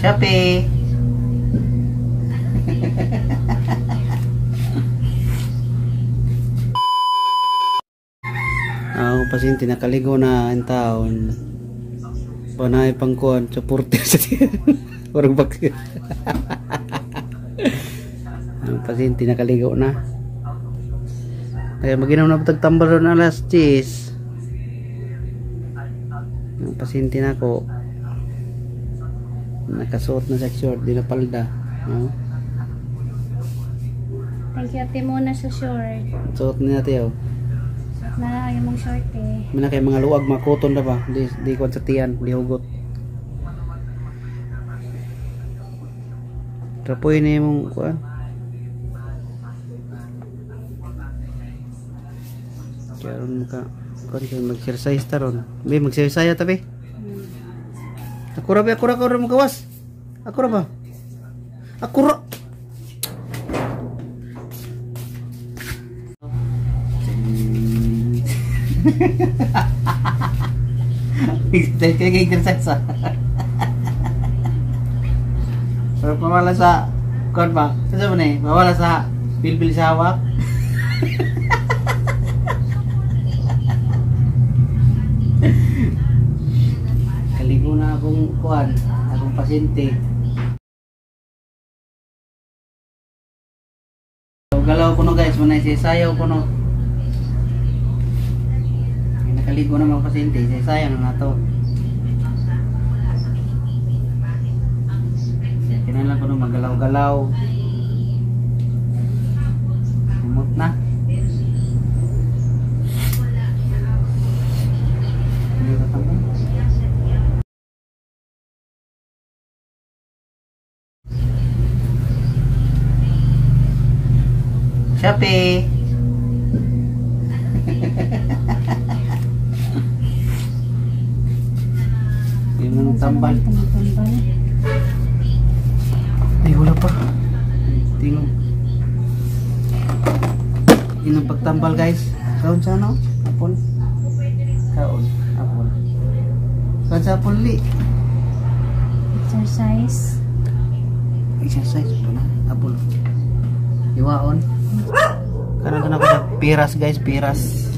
Shopee. Ako pasyente nakaligo na ang taon. Panay pangkuan supporter sa tiyan. Parang bakit. Ang pasyente nakaligo na. Kaya maginom na patag tambal ron alas 10. Ang pasyente na ko nakasuot na sa short, di na palda. No? Thank you, Ate Mona, sa short. Suot niya tayo. Suot na yung mong short eh. Mina kay mga luwag, mga cotton na ba? Di kuwan sa tiyan, di hugot. Trapoy na yung kuwan. Kaya ron maka kuwan kayo mag-exercise ta ron. Be, mag-exercise ta be. Ako ra be, ako ra ko magawas. Ako ra ba? Ako ra. Kaya exercise ah. Pero pamala sa kuwan ba? Sasa ba na eh? Pamala sa bilbil sa hawak. Kaligo na akong kuwan, akong pasyente. Galaw ko no guys, manay sayaw ko no. Nakaligo na mga pasyente, sayaw na nato. Kinahanglan ko no magalaw-galaw. Kumot na. Shopee. Yung tambal. Ay, wala pa. Tingog. Yun ang pagtambal guys. Kaon sa ano? Apple. Kaon. Apple. Kaon sa apple li. Exercise. Exercise. Apple. Iwaon. Kanon na ko sa piras guys, piras.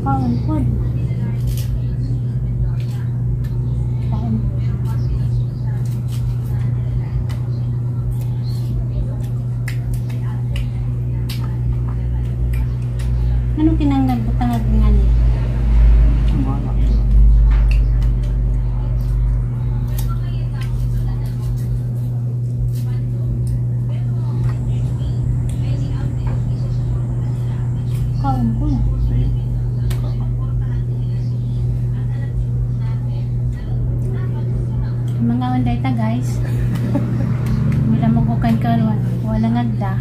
Kaon pod. Kaon. Ano kinanglan butang nga ni? Kaon ko. Mga unday ta guys. Wala mo kukan kan wala ngagda.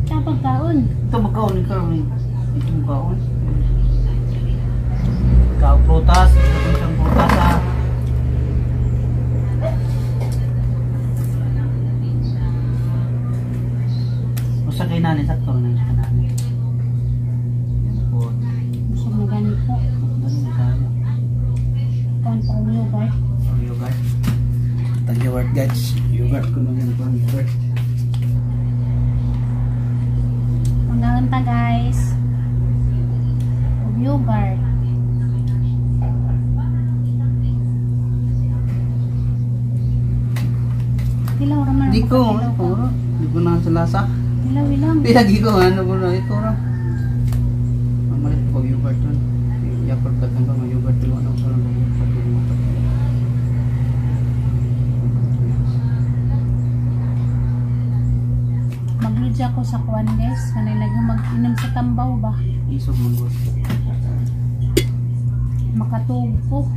Ta pagkaon. Ito magkaon ikaw ni. Ito magkaon. Kaon prutas, ito prutas ah. Usa kay nani sakto na siya nani. Yan po. Busog na ganito. Dali na tayo. Kaon pa og yogurt. Og yogurt. Tag yogurt guys. Yogurt ko man yan pang yogurt. Mangaon ta guys. Og yogurt. Tilaw ra man. Di ko, di ko na sa lasa. Ilaw ilang. Di lagi ko ano ko na ito ra. Mamalit ko yogurt dun. Yakult ka ba yogurt dun ano ko lang yogurt dun. Magludya ko sa kuan guys, kanay lagi mag-inom sa tambaw ba. Isog man gud. Makatug ko.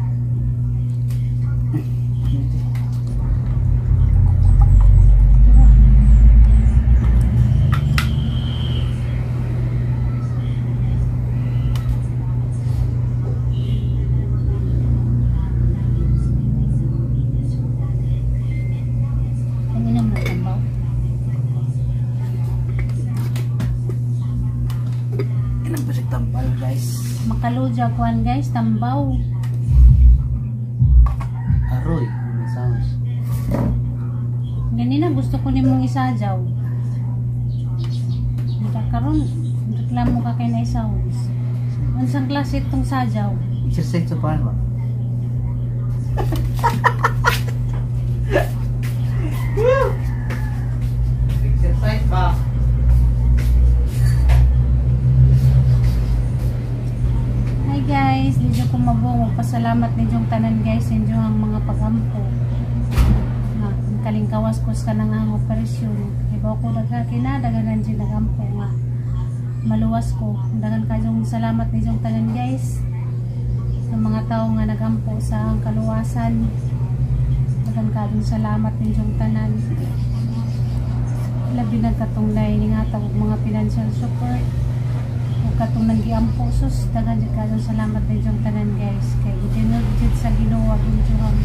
Tambal, guys. Makaludya kuan guys, tambaw. Aroy, may sounds. Ganina gusto ko nimong isajaw. Hindi karon reklamo ka kay na sounds. Unsang klase itong sajaw? Exercise sa paano ba? Exercise ba? Hi guys, medyo ko mabungo. Pasalamat ninyong tanan guys, ninyo ang mga pagampo. Nga, ang kalingkawas ko sa kanang ang operasyon. Iba ko nagkakina, daganan dyan nagampo nga. Maluwas ko. Dagan kayong salamat ninyong tanan guys. Sa mga tao nga nagampo sa ang kaluwasan. Dagan kayong salamat ninyong tanan. Labi nagkatunglay ni nga tawag mga financial support. Katong nanggiampo sus, daghan jud kayong salamat ninyong tanan guys kay gitinod jud sa Ginoo ang inyong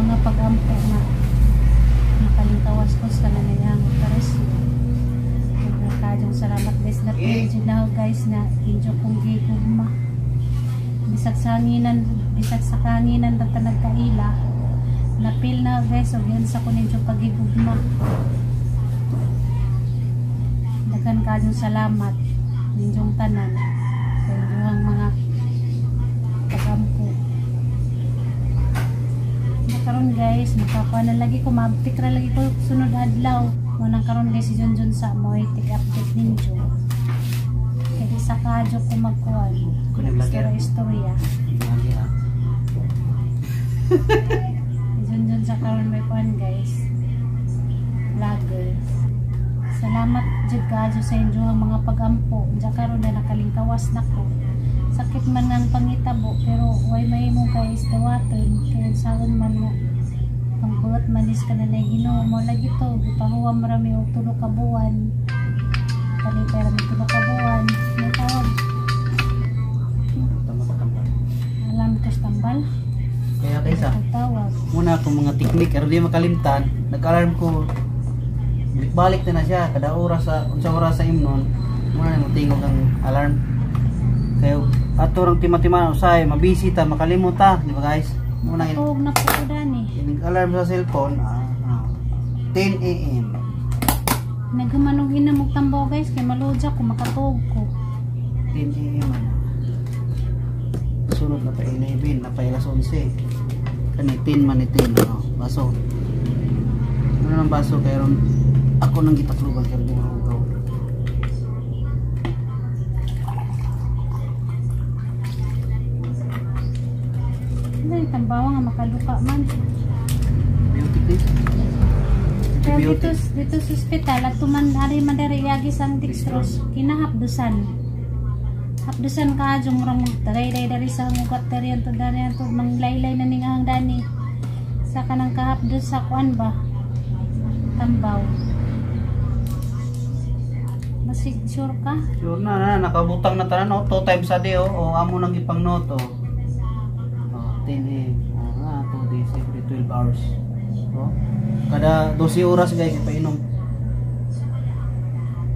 mga pagampo nga makalingkawas ko sa kanang operasyon. Daghan kayong salamat guys, na jud na guys na inyo kong gigugma. Bisag sa hanginan, bisag sa kanginan ra ta nagkaila, napil na guys og yun sa kun inyong pagigugma. Daghan kayong salamat ninyong tanan sa inyong mga pagampo. Karon guys, makakuha na lagi ko, maabtik ra lagi ko sunod adlaw. Munang karon guys si Junjun sa moy take update ninyo. Kaya sa kadyo ko magkuhan. Kunin vlogger. Istorya. Vlogger, ah. Si Junjun sa karon may kuhan guys. Vlogger. Salamat jud kaadyo sa inyo ang mga pagampo. Diya karon na nakalingkawas na ko. Sakit man ang pangitabo pero way mahimo guys dawaton kay saon man nga pangbuhat manis ka na na Ginoo mo lagi to gipahuwa marami og tulo ka buwan. Palipay ra tulo ka buwan. May tawag. Alam ko tambal. Kaya kaysa tawag. Muna akong mga teknik aron di makalimtan, nag-alarm ko. Balik na na siya kada oras sa unsa oras sa imnon muna na motingog ang alarm. Kayo ato rang tima-tima usay mabisi ta makalimot ta, di ba guys? Muna tuog na po ko dani. Ining alarm sa cellphone 10 AM. Naghumanog ina mo tambaw guys kay maludya ko makatuog ko. 10 AM ana. Sunod na pa 11 na pa alas 11. Kani 10 man ni 10 oh, baso. Ano nang baso kay ron ako nang gitakluban kay di mahugaw. Dai tambawa nga makaluka man. Beauty please. Pero dito sa ospital at tuman ari man diri yagi sang dextrose kinahapdusan. Hapdusan ka adyo murang tagay-day dari sa ugat diri anto dani anto manglaylay na ning ang dani. Sa kanang kahapdos sa kuan ba? Tambaw. Basig sure ka? Sure na, nakabutang na tanan oh, 2 times a day oh, oh amo nang ipangnoto. Oh, 10 AM. Oh, 2 days every 12 hours. Oh. Kada 12 oras guys ipainom.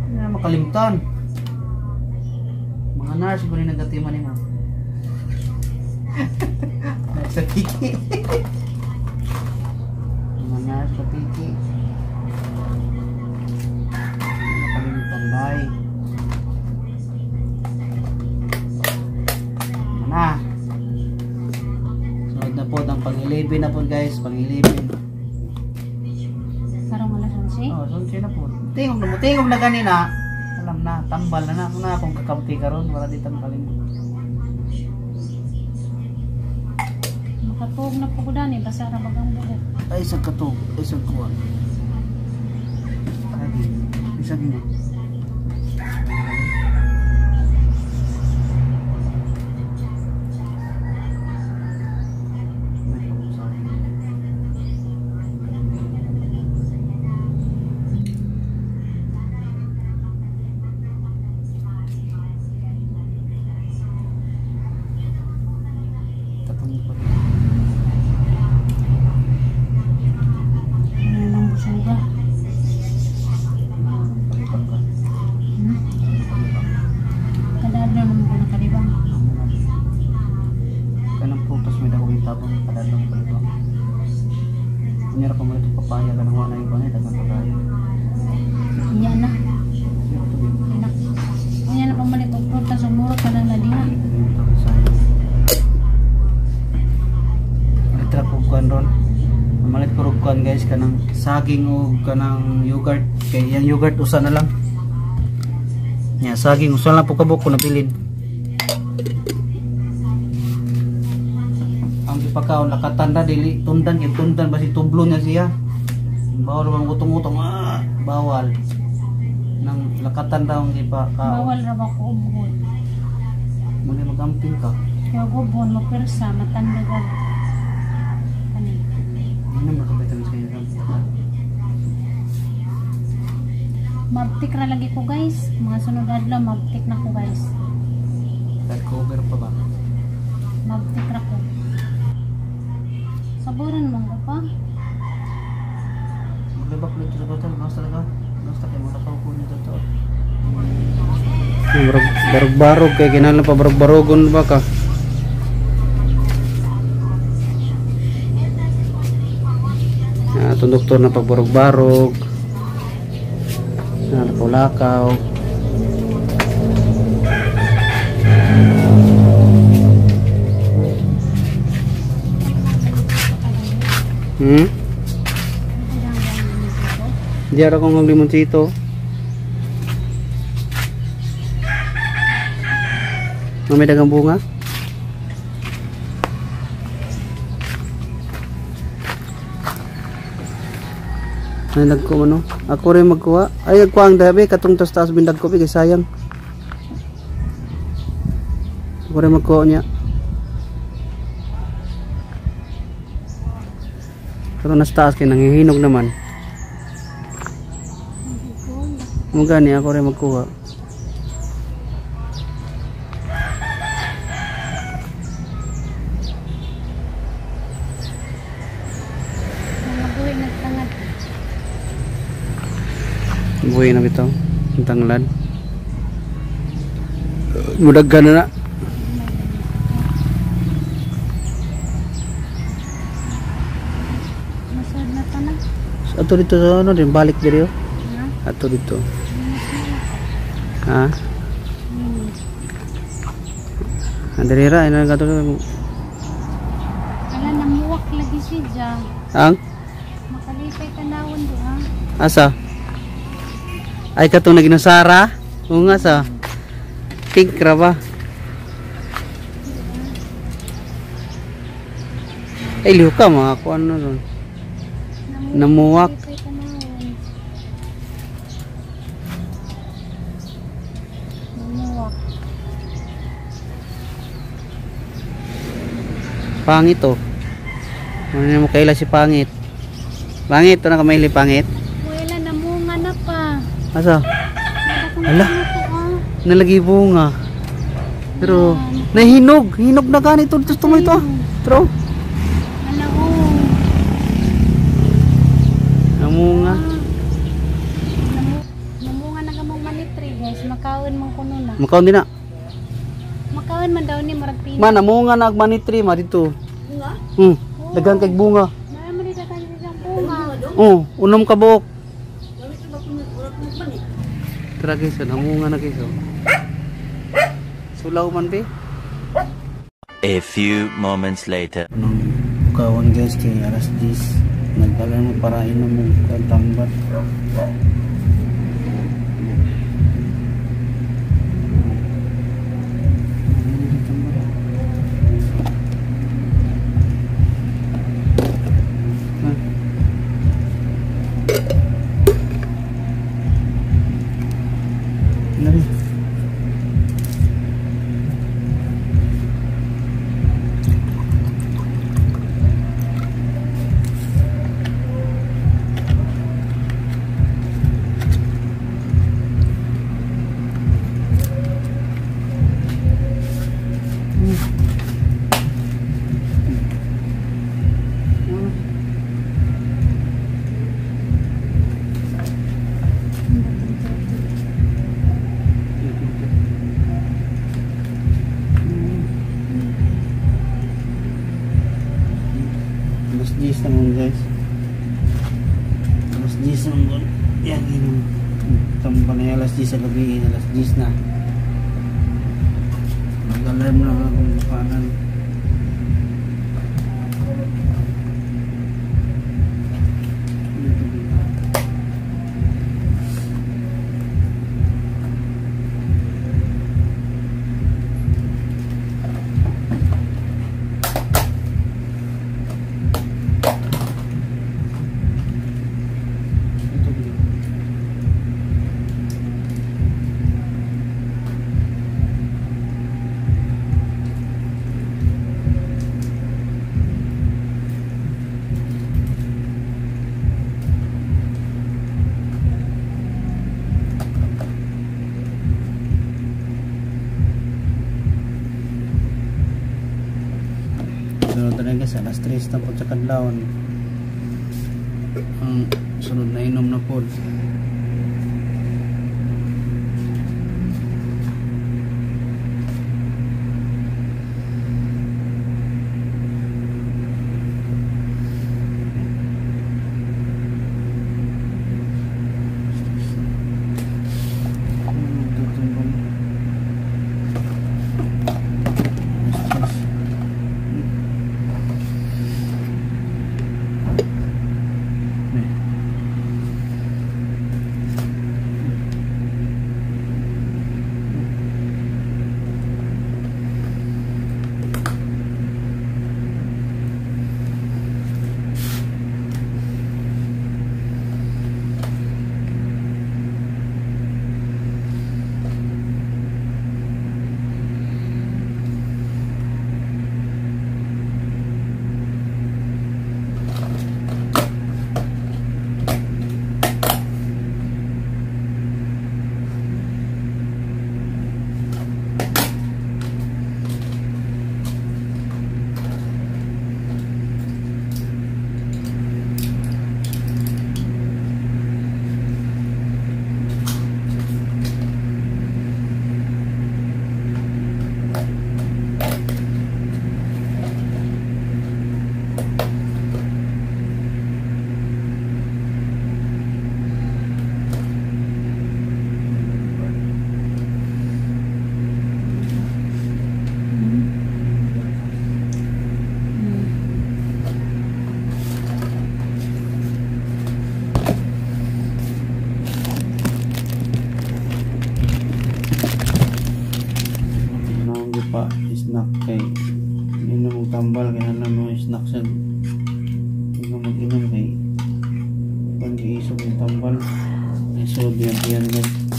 Hindi na makalimtan. Mga nurse ko rin nagatiman nimo. Nurse sa tiki. Mga nurse sa tiki. Nakalimutan day. Na. Sunod na po ang pang-11 na po guys, pang-11. Karong alas 11? Oh, 11 na po. Tingog na mo, tingog na ganina. Alam na, tambal na na. Muna akong kakampi karon, wala di tambalin. Makatuog na po ko dani, basa ra bagang buhok. Ay, isang katuog, ay isang kuwan. Lagi, isang gina. Papaya ka nang wala iba na dagan pa tayo. Unya na. Anak. Unya na pamalit og prutas ug murot na lang na diha. Malitra ko kuan ron. Mamalit ko rog kuan guys kanang saging o kanang yogurt kay yang yogurt usa na lang. Nya saging usa lang po kabuk ko nabilin. Ang gipakaon lakatan ra dili tundan kay tundan basi tublo niya siya. Bawal bang utong-utong bawal. Nang lakatan daw ang gipakaon. Bawal ra ba ko ubhon. Muna magamping ka. Kaya ubhon mo persa matanda og kani. Ano naman ka vitamins kayo? Mabtik ra lagi ko guys. Mga sunod adlaw mabtik na ko guys. Cover pa ba? Mabtik ra ko. Saboran man ko pa. Maglibak dito sa hotel. Basta talaga. Basta kayo malakaw ko nito to. Barog-barog kay kinahanglan pa barog-barogon ba ka? Itong doktor na pagbarog-barog. Lakaw-lakaw. Di ara kong maglimoncito. May dagang bunga. Ay nagko ano? Ako rin magkuha. Ay nagkuha ang dabi katong tas-taas bindag ko kay sayang. Ako rin magkuha niya. Pero nasa taas kay nanghihinog naman. Mo gani ako rin magkuha. Buhay na bitaw. Ang tanglad. Mudaghan na na. Masud na ta na. Ato dito sa ano din balik diri oh. Ato dito. Ha? Andiri ra ina kato. Ala namuwak lagi siya. Ang makalipay tanawon do ha. Asa? Ay katong naginusara. Oo nga sa pink ra ba? Ay liho ka mga kuan ano ron. Namuwak. Namuwak. Pangit oh. Ano mo kaila si pangit? Pangit, ito na kamaili pangit. Wala namunga na pa. Asa? Ala. Nalagi bunga. Pero nahinog, hinog na ganito gusto mo ito. Tro. Ala oh. Namunga. Namunga na gamong manitri guys, makaon man kuno na. Makaon din na. Makaon man daw ni murag pina. Man namunga na ag manitri ma dito. Bunga? Daghan kay bunga. Naa man dito kan siyang bunga. Oh, unom ka buok. Tara guys, namunga na guys. Sulaw man be. A few moments later. Anong kawan guys kay alas 10 nagdala mo para inom mo tambat. Alas 10 sa gabi, alas 10 na. Mag-alarm na akong kanan. Sunod na guys, alas 3 na po sa kadlawon. Ang sunod na inom na po. Pa snack kay inom og tambal kay na mo snack sa inom mag-inom kay pag iisog ang tambal ay so diyan diyan guys.